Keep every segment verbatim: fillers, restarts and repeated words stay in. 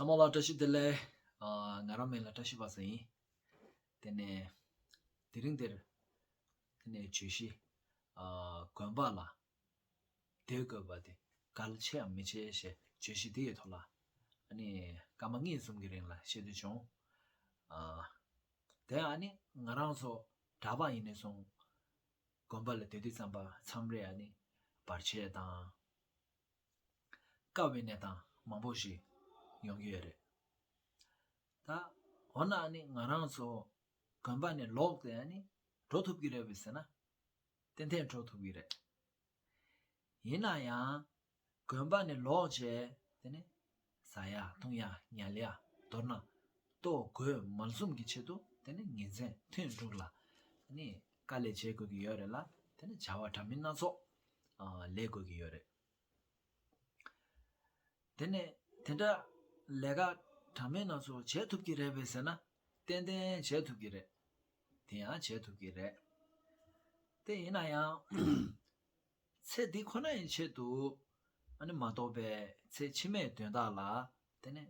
ཚང་མ་ལ་བཀྲ་ཤིས་བདེ་ལེགས། ཨ། ང་རང་མིང་ལ་བཀྲ་ཤིས་པ་སངས་ཡིན། དེ་ནས་དེ་རིང་འདིར་དེ་ནས་བརྗོད་གཞི། ཨ། དགོན་པ་ལ་སྡོད་དགོས་པ་དེ་གལ་ཆེའམ་མི་ཆེ་ཞེས་བརྗོད་གཞི་དེ་ཡི་ཐོག་ལ་ཨ་ནི་སྐར་མ་གཉིས་གསུམ་གྱི་རིང་ལ་བཤད་དུ་བྱུང་། ཨ། དེ་ཨ་ནི་ང་རང་ཚོ་གྲྭ་པ་ཡིན་ནས་བཟུང་དགོན་པ་ལ་སྡོད་དུས་ཙམ་པ་མཚམས་རེ་ཨ་ནི་བར་ཆད་དང་། དཀའ་བའི་གནས་སྟངས་མང་པོ་ཞིག་ཡོང་གི་ཡོད་རེད། ད་འོ་ན་ཨ་ནི་ང་རང་ཚོ་དགོན་པ་ནས་ལོག་སྟེ་ཨ་ནི་འགྲོ་ཐུབ་ཀྱི་རེད་པས་ཟེར་ན། ཏན་ཏན་འགྲོ་ཐུབ་ཀྱི་རེད། ཡིན་ན་ཡང་དགོན་པ་ནས་ལོག་བྱས་དེ་ནི་ཟ་ཡ་འཐུང་ཡ་ཉལ་ཡ། མདོར་ན་ལྟོ་གོས་མལ་གསུམ་གྱི་ཆེད་དུ་དེ་ནི་ཉིན་མཚན་ཐུན་དྲུག་ལ་དེ་ནི་དཀའ་ལས་བྱེད་དགོས་ཀྱི་ཡོད་རེད་ལ། དེ་ནི་བྱ་བ་འདྲ་མིན་སྣ་ཚོགས་ཨ་ལས་དགོས་ཀྱི་ཡོད་རེད། དེ་ནས་དེ་འདྲ་ལས་ཀ་འདྲ་མིན་སྣ་ཚོགས་བྱེད་ཐུབ་ཀྱི་རེད་པས་ཟེར་ན། ཏན་ཏན་བྱེད་ཐུབ་ཀྱི་རེད། དེ་ཡང་བྱེད་ཐུབ་ཀྱི་རེད། དེ་ཡིན་ན་ཡང་ཚེ་འདི་ཁོ་ན་ཡི་ཆེད་དུ་ཨ་ནི་མ་གཏོགས་པའི་ཚེ་ཕྱི་མའི་དོན་དག་ལ་དེ་ནི་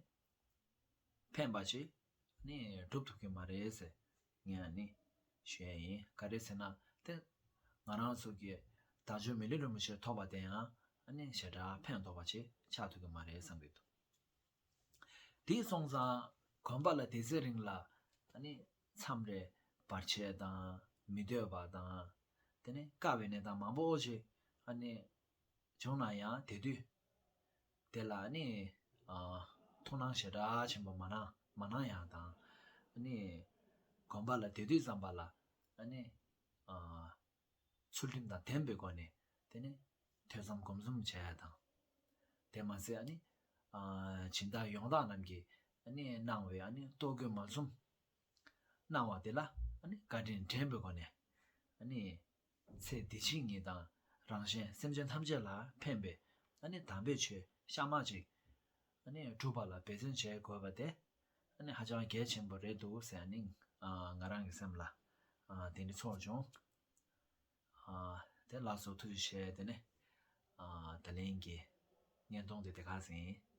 ཕན་པ་ཅིག་ནི་སྒྲུབ་ཐུབ་ཀྱི་མ་རེད་ཟེར་ངས་ཨ་ནི་ཞུ་ཡ་ཡིན། ག་རེ་ཟེར་ན་དེ་ང་རང་ཚོ་གི་བདག་ཆོས་མི་ལུས་རིན་པོ་ཆེ་ཐོབ་པ་དེ་ཡང་ཨ་ནི་ཞེ་དྲག་ཕན་ཐོགས་པ་ཅིག་ཆགས་ཐུབ་ཀྱི་མ་རེད་བསམ་གྱི་འདུག་དེ་སོང་ཙང་དགོན་པ་ལ་དེ་ཚེ་རིང་ལ་ཨ་ནི་མཚམས་རེ་བར་ཆད་དང་མི་འདོད་པ་དང་། དེ་ནས་དཀའ་བའི་གནས་སྟངས་མང་པོ་ཞིག་ཨ་ནི་བྱུང་ན་ཡང་དེ་དུས་དེ་ལ་ཨ་ནི་ཨ་ཐུགས་སྣང་ཞེ་དྲག་ཆེན་པོ་མ་གནང་མ་གནང་ཡག་དང་། ཨ་ནི་དགོན་པ་ལ་སྡོད་དུས་ཙམ་པ་ལ་ཨ་ནི་ཨ་ཚུལ་ཁྲིམས་དང་ལྡན་པའི་སྒོ་ནས་དེ་ནི་ཐོས་བསམ་སྒོམ་གསུམ་བྱས་ཡ་དང་། དེ་མ་ཟད་ཨ་ནི་ཨ་སྦྱིན་བདག་ཡོངས་བདག་རྣམས་ཀྱིས་ཨ་ནི་གནང་བའི་ཨ་ནི་ལྟོ་གོས་མལ་གསུམ་གནང་བ་དེ་ལ་ཨ་ནི་བཀའ་དྲིན་དྲན་པའི་སྒོ་ནས་ཨ་ནི་ཚེ་འདི་ཕྱི་གཉིས་དང་རང་གཞན་སེམས་ཅན་ཐམས་ཅད་ལ་ཕན་པའི་ཨ་ནི་དམ་པའི་ཆོས་གཤའ་མ་ཅིག་ཨ་ནི་སྒྲུབ་པ་ལ་འབད་བརྩོན་བྱེད་དགོས་པ་དེ་ཨ་ནི་ཧ་ཅང་གལ་ཆེན་པོ་རེད་འདུག་ཟེར་ཨ་ནི་ཨ་ང་རང་གི་སེམས་ལ་ཨ་དེ་འདྲ་ཚོར་བྱུང་། ཨ་དེ་ལགས་སོ། ཐུགས་རྗེ་ཆེ། དེ་ནས་ཨ་ད་ལན་གྱི་བརྙན་ཐུང་དེ་དེ་ག་ཟིན།